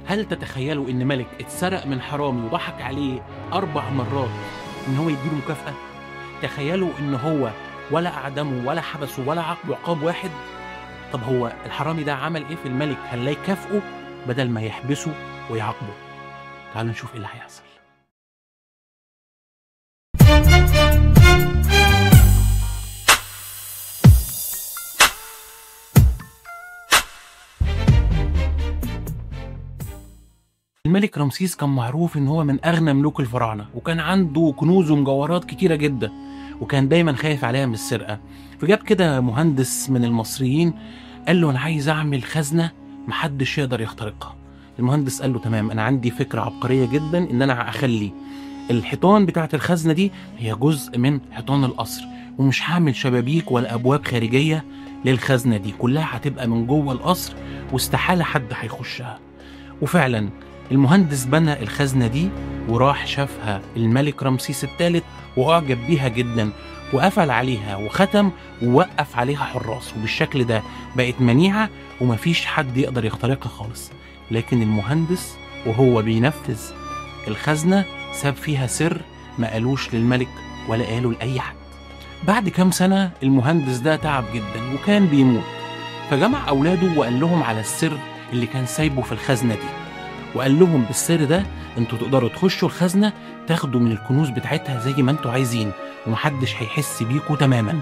هل تتخيلوا ان ملك اتسرق من حرامي وضحك عليه 4 مرات ان هو يديله مكافأة؟ تخيلوا ان هو ولا اعدمه ولا حبسه ولا عاقبة عقاب واحد. طب هو الحرامي ده عمل ايه في الملك خلاه يكافئه بدل ما يحبسه ويعاقبه؟ تعالوا نشوف ايه اللي هيحصل. الملك رمسيس كان معروف ان هو من اغنى ملوك الفراعنة، وكان عنده كنوز ومجوهرات كتيرة جدا، وكان دايما خايف عليها من السرقة. فجاب كده مهندس من المصريين قال له انا عايز اعمل خزنه محدش يقدر يخترقها. المهندس قال له تمام، انا عندي فكرة عبقرية جدا، ان انا هخلي الحيطان بتاعه الخزنة دي هي جزء من حيطان القصر، ومش هعمل شبابيك ولا ابواب خارجية للخزنه دي، كلها هتبقى من جوه القصر واستحاله حد هيخشها. وفعلا المهندس بنى الخزنة دي وراح شافها الملك رمسيس الثالث وأعجب بيها جدا، وقفل عليها وختم ووقف عليها حراس، وبالشكل ده بقت منيعة ومفيش حد يقدر يخترقها خالص. لكن المهندس وهو بينفذ الخزنة ساب فيها سر ما قالوش للملك ولا قالوا لأي حد. بعد كام سنة المهندس ده تعب جدا وكان بيموت، فجمع أولاده وقال لهم على السر اللي كان سايبه في الخزنة دي، وقال لهم بالسر ده انتوا تقدروا تخشوا الخزنة تاخدوا من الكنوز بتاعتها زي ما انتوا عايزين ومحدش هيحس بيكوا تماما.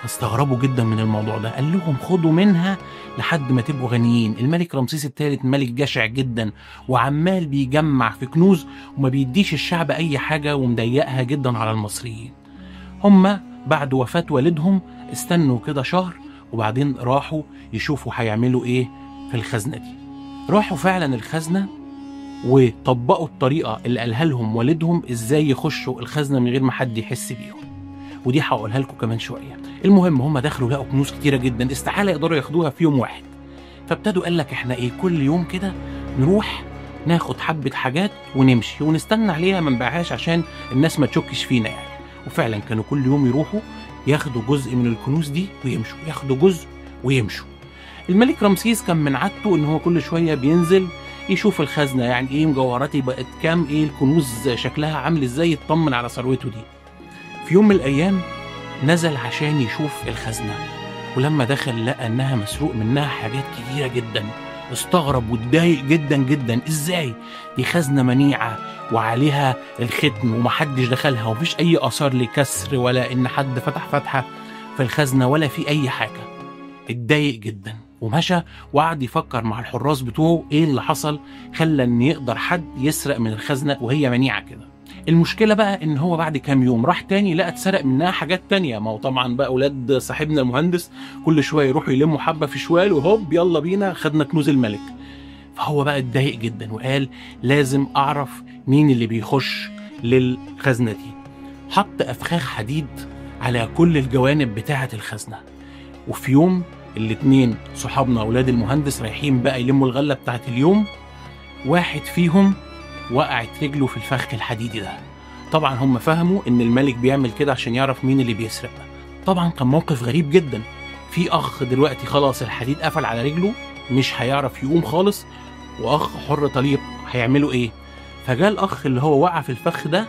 فاستغربوا جدا من الموضوع ده، قال لهم خدوا منها لحد ما تبقوا غنيين. الملك رمسيس الثالث ملك جشع جدا وعمال بيجمع في كنوز وما بيديش الشعب اي حاجة ومضيقها جدا على المصريين. هما بعد وفاة والدهم استنوا كده شهر وبعدين راحوا يشوفوا هيعملوا ايه في الخزنة دي. راحوا فعلا الخزنة وطبقوا الطريقة اللي قالها لهم والدهم ازاي يخشوا الخزنة من غير ما حد يحس بيهم، ودي هقولها لكم كمان شوية. المهم هم دخلوا لقوا كنوز كتيرة جدا استحالة يقدروا ياخدوها في يوم واحد، فابتدوا قال لك احنا ايه، كل يوم كده نروح ناخد حبة حاجات ونمشي ونستنى عليها ما نبيعهاش عشان الناس ما تشكش فينا يعني. وفعلا كانوا كل يوم يروحوا ياخدوا جزء من الكنوز دي ويمشوا، ياخدوا جزء ويمشوا. الملك رمسيس كان من عادته ان هو كل شوية بينزل يشوف الخزنة، يعني ايه مجوهراتي بقت كام، ايه الكنوز شكلها عامل ازاي، يطمن على ثروته دي. في يوم من الايام نزل عشان يشوف الخزنة، ولما دخل لقى انها مسروق منها حاجات كتيرة جدا. استغرب واتضايق جدا جدا، ازاي دي خزنه منيعه وعليها الختم ومحدش دخلها ومفيش اي اثار لكسر ولا ان حد فتح فتحه في الخزنة ولا في اي حاجة. اتضايق جدا ومشى وقعد يفكر مع الحراس بتوعه ايه اللي حصل خلى ان يقدر حد يسرق من الخزنة وهي منيعه كده. المشكلة بقى ان هو بعد كام يوم راح تاني لقى اتسرق منها حاجات تانية. ما هو طبعا بقى اولاد صاحبنا المهندس كل شوية يروحوا يلموا حبه في شوال وهوب يلا بينا خدنا كنوز الملك. فهو بقى اتضايق جدا وقال لازم اعرف مين اللي بيخش للخزنه دي. حط افخاخ حديد على كل الجوانب بتاعه الخزنة. وفي يوم الاتنين صحابنا اولاد المهندس رايحين بقى يلموا الغلة بتاعت اليوم، واحد فيهم وقعت رجله في الفخ الحديدي ده. طبعا هم فهموا ان الملك بيعمل كده عشان يعرف مين اللي بيسرق. طبعا كان موقف غريب جدا، في اخ دلوقتي خلاص الحديد قفل على رجله مش هيعرف يقوم خالص، واخ حر طليق هيعملوا ايه؟ فجاء الاخ اللي هو وقع في الفخ ده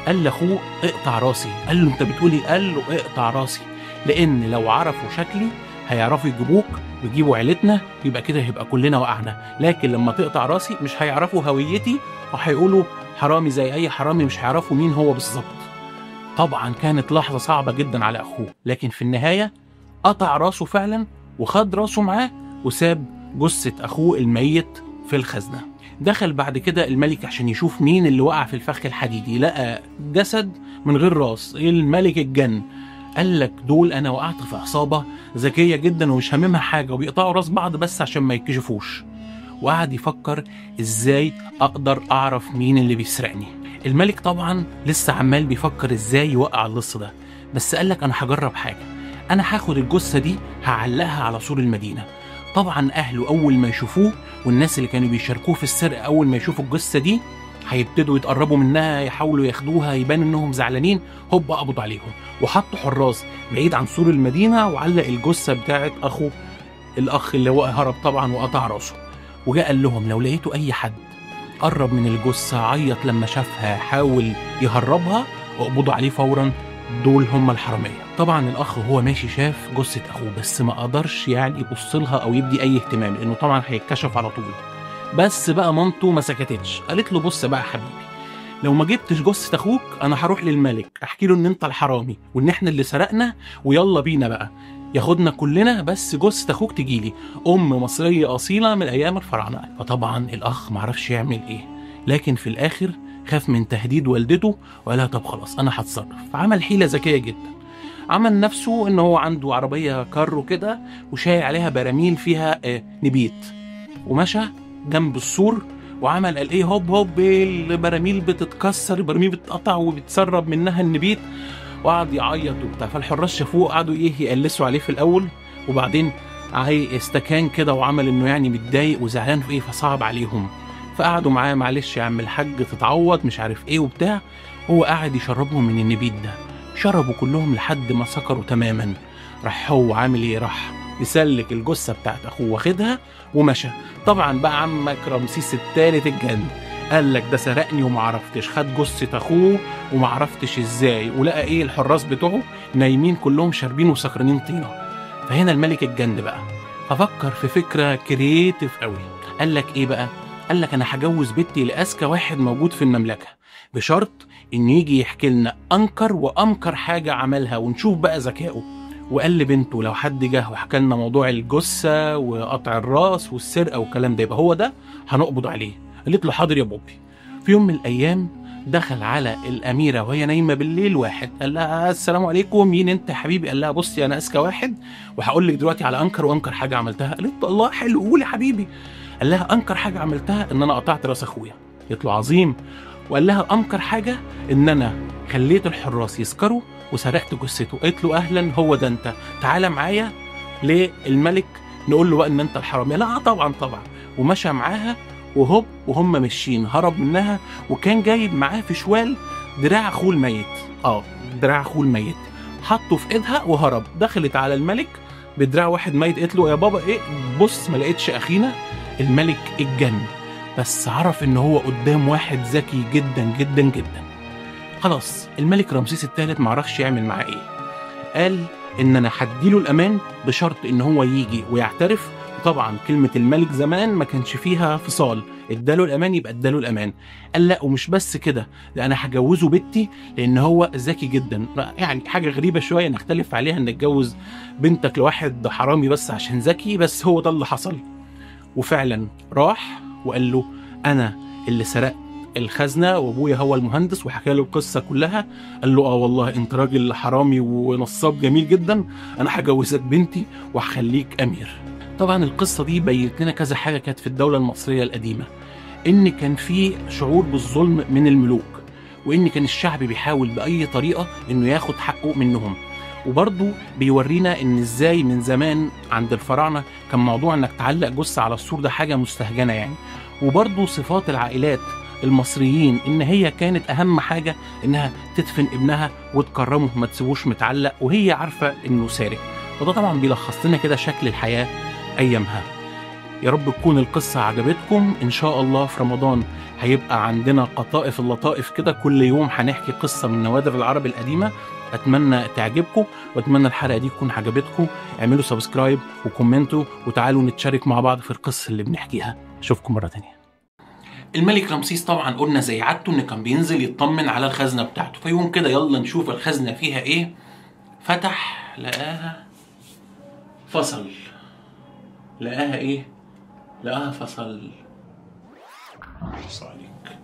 قال لاخوه اقطع راسي. قال له انت بتقول ايه؟ قال له اقطع راسي، لان لو عرفوا شكلي هيعرفوا يجيبوك ويجيبوا عيلتنا، يبقى كده هيبقى كلنا وقعنا، لكن لما تقطع راسي مش هيعرفوا هويتي وهيقولوا حرامي زي اي حرامي، مش هيعرفوا مين هو بالظبط. طبعا كانت لحظة صعبة جدا على اخوه، لكن في النهاية قطع راسه فعلا وخد راسه معاه وساب جثة اخوه الميت في الخزنة. دخل بعد كده الملك عشان يشوف مين اللي وقع في الفخ الحديدي، لقى جسد من غير راس. الملك اتجن، قال لك دول انا وقعت في عصابة ذكية جدا ومش هاممها حاجة وبيقطعوا راس بعض بس عشان ما يكشفوش. وقعد يفكر ازاي اقدر اعرف مين اللي بيسرقني. الملك طبعا لسه عمال بيفكر ازاي يوقع اللص ده، بس قال لك انا هجرب حاجة، انا هاخد الجثة دي هعلقها على سور المدينة. طبعا اهله اول ما يشوفوه والناس اللي كانوا بيشاركوه في السرقة اول ما يشوفوا الجثة دي هيبتدوا يتقربوا منها، يحاولوا ياخدوها، يبان انهم زعلانين، هوب قبضوا عليهم وحطوا حراس بعيد عن سور المدينة وعلق الجثة بتاعت اخو الاخ اللي هو هرب طبعا وقطع راسه. وجاء قال لهم لو لقيتوا اي حد قرب من الجثة، عيط لما شافها، حاول يهربها، اقبضوا عليه فورا، دول هم الحرامية. طبعا الاخ وهو ماشي شاف جثة اخوه، بس ما قدرش يعني يبص لها او يبدي اي اهتمام، لانه طبعا هيتكشف على طول. بس بقى مامته ما سكتتش، قالت له بص بقى يا حبيبي، لو ما جبتش جثة اخوك انا هروح للملك احكي له ان انت الحرامي وان احنا اللي سرقنا، ويلا بينا بقى ياخدنا كلنا، بس جثة اخوك تجيلي. ام مصرية اصيلة من ايام الفراعنة. فطبعا الاخ معرفش يعمل ايه، لكن في الاخر خاف من تهديد والدته وقالها طب خلاص انا هتصرف. فعمل حيله ذكية جدا، عمل نفسه ان هو عنده عربية كارو كده وشايل عليها براميل فيها نبيت، ومشى جنب السور وعمل قال ايه، هوب هوب البراميل بتتكسر، البراميل بتتقطع وبتسرب منها النبيت، وقعد يعيط وبتاع. فالحراس شافوه قعدوا ايه يقلسوا عليه في الاول، وبعدين استكان كده وعمل انه يعني متضايق وزعلان في ايه، فصعب عليهم، فقعدوا معاه معلش يا عم الحاج تتعوض مش عارف ايه وبتاع. هو قعد يشربهم من النبيت ده، شربوا كلهم لحد ما سكروا تماما. راح هو عامل ايه، راح يسلك الجثة بتاعت اخوه واخدها ومشى. طبعا بقى عمك رمسيس الثالث الجن قال لك ده سرقني وما عرفتش، خد جثة اخوه وما عرفتش ازاي، ولقى ايه الحراس بتوعه نايمين كلهم شاربين وسكرانين طينه. فهنا الملك الجن بقى ففكر في فكرة creative قوي. قال لك ايه بقى، قال لك انا هجوز بنتي لاذكى واحد موجود في المملكة، بشرط ان يجي يحكي لنا انكر وامكر حاجة عملها ونشوف بقى ذكائه. وقال لبنته لو حد جه وحكى لنا موضوع الجثة وقطع الراس والسرقة والكلام ده يبقى هو ده هنقبض عليه. قالت له حاضر يا بوبي. في يوم من الايام دخل على الاميرة وهي نايمة بالليل واحد، قال لها السلام عليكم، مين انت يا حبيبي؟ قال لها بصي انا اذكى واحد وهقول لك دلوقتي على انكر وانكر حاجة عملتها. قالت له الله حلو قول يا حبيبي. قال لها انكر حاجة عملتها ان انا قطعت راس اخويا. قالت له عظيم. وقال لها انكر حاجة ان انا خليت الحراس يسكروا وسرقت جثته. قالت له اهلا هو ده انت، تعالى معايا للملك نقول له بقى ان انت الحرامي. لا طبعا طبعا. ومشى معاها وهوب وهم ماشيين هرب منها، وكان جايب معاه في شوال دراع اخوه الميت، دراع اخوه الميت، حطه في ايدها وهرب. دخلت على الملك بدراع واحد ميت، قالت له يا بابا ايه بص ما لقيتش اخينا. الملك اتجن، بس عرف ان هو قدام واحد ذكي جدا جدا جدا. خلاص الملك رمسيس الثالث معرفش يعمل معاه ايه، قال ان انا هديله الامان بشرط ان هو يجي ويعترف. وطبعا كلمة الملك زمان ما كانش فيها فصال، اداله الامان يبقى اداله الامان. قال لا ومش بس كده، ده انا هجوزه بنتي لان هو ذكي جدا. يعني حاجة غريبة شوية نختلف عليها ان تجوز بنتك لواحد حرامي بس عشان ذكي، بس هو ده اللي حصل. وفعلا راح وقال له انا اللي سرقت الخزنة وابويا هو المهندس، وحكى له القصة كلها. قال له والله انت راجل حرامي ونصاب جميل جدا، انا هجوزك بنتي وهخليك امير. طبعا القصة دي بينت لنا كذا حاجة كانت في الدولة المصرية القديمة، ان كان في شعور بالظلم من الملوك، وان كان الشعب بيحاول باي طريقه انه ياخد حقه منهم. وبرضه بيورينا ان ازاي من زمان عند الفراعنة كان موضوع انك تعلق جثة على السور ده حاجة مستهجنه يعني. وبرضه صفات العائلات المصريين ان هي كانت اهم حاجة انها تدفن ابنها وتكرمه، ما تسيبوش متعلق وهي عارفه انه سارق. وده طبعا بيلخص لنا كده شكل الحياة ايامها. يا رب تكون القصة عجبتكم. ان شاء الله في رمضان هيبقى عندنا قطائف اللطائف كده، كل يوم هنحكي قصة من نوادر العرب القديمة. اتمنى تعجبكم، واتمنى الحلقة دي تكون عجبتكم. اعملوا subscribe وكومنتوا وتعالوا نتشارك مع بعض في القصة اللي بنحكيها. اشوفكم مرة تانية. الملك رمسيس طبعا قلنا زي عادته ان كان بينزل يطمن على الخزنة بتاعته، فيوم كده يلا نشوف الخزنة فيها ايه. فتح لقاها فصل، لقاها ايه؟ لقاها فصل. عليك.